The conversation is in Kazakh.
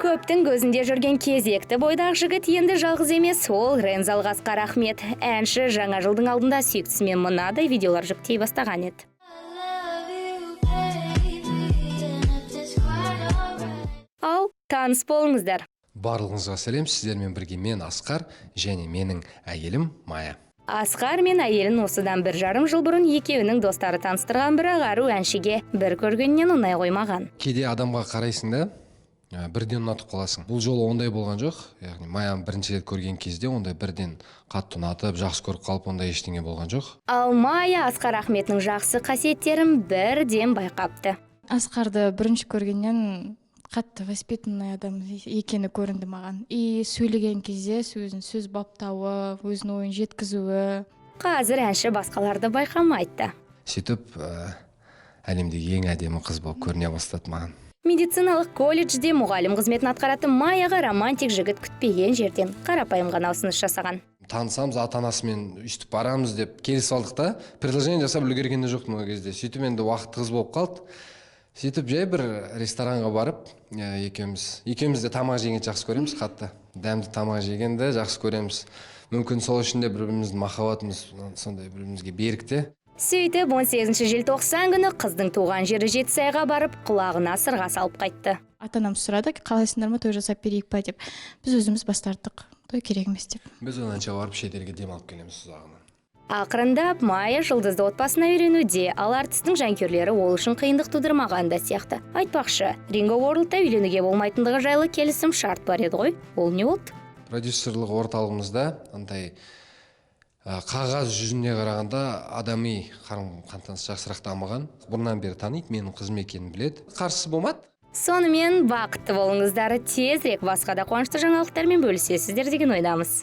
Көптің көзінде жүрген кезекті бойдақ жігіт енді жалғыз емес. Ол Рензал Асқар Ахмет. Әнші жаңа жылдың алдында сүйіктісімен мынадай видеолар жүктей бастаған еді. Love you, baby, and if it's quite alright. Ал таныс болыңыздар. Барлығыңызға сәлем! Сіздермен бірге мен, Асқар, және менің әйелім Майя. Асқар мен әйелін осыдан 1,5 жыл бұрын екеуінің достары таныстырған. Бірақ ару әншіге бір көргеннен ұнай қоймаған. Кейде адамға қарайсың да, бірден ұнатып қаласың. Бұл жолы ондай болған жоқ, яғни Маяны бірінші рет көрген кезде ондай бірден қатты ұнатып, жақсы көріп қалып, ондай ештеңе болған жоқ. Ал Майя Асқар Ахметінің жақсы қасиеттерін бірден байқапты. Асқарды бірінші көргеннен қатты воспитанный адам екені көрінді маған. И сөйлеген кезде сөзін, сөз баптауы, өзінің ойын жеткізуі. Қазір әнші басқаларды байқамайды да. Сөйтіп, әлемдегі ең әдемі қыз болып көріне бастады маған. Медициналық колледжде мұғалім қызметін атқаратын Майяға романтик жігіт күтпеген жерден қарапайым ғана ұсыныс жасаған. Танысамыз, ата анасымен өйстіп барамыз деп келісіп алдық та, предложение жасап үлгерген де жоқпын ол кезде. Сөйтіп, енді уақыт тығыз болып қалды. Сөйтіп, жай бір ресторанға барып, екеуміз де тамақ жегенді жақсы көреміз, қатты дәмді тамақ жегенді жақсы көреміз. Мүмкін, сол үшін де бір біріміздің махаббатымыз сондай бір бірімізге берік те. Сөйтіп, 18 желтоқсан күні қыздың туған жері Жетісайға барып, құлағына сырға салып қайтты. Ата анам сұрады, қалайсыңдар ма, той жасап берейік па деп. Біз өзіміз бас тарттық, той керек емес деп. Біз оданша барып, шетелге демалып келеміз ұзағынан. Ақырындап Майя жұлдызды отбасына үйренуде. Ал әртістің жанкүйерлері ол үшін қиындық тудырмаған да сияқты. Айтпақшы, Ринго Ворлдта үйленуге болмайтындығы жайлы келісім шарт бар еді ғой, ол не болды? Продюсерлік орталығымызда андай қағаз жүзіне қарағанда адами қарым қатынас жақсырақ дамыған. Бұрыннан бері таниды, менің қызым екенін біледі, қарсы болмады. Сонымен, бақытты болыңыздар! Тезірек басқа да қуанышты жаңалықтармен бөлісесіздер деген ойдамыз.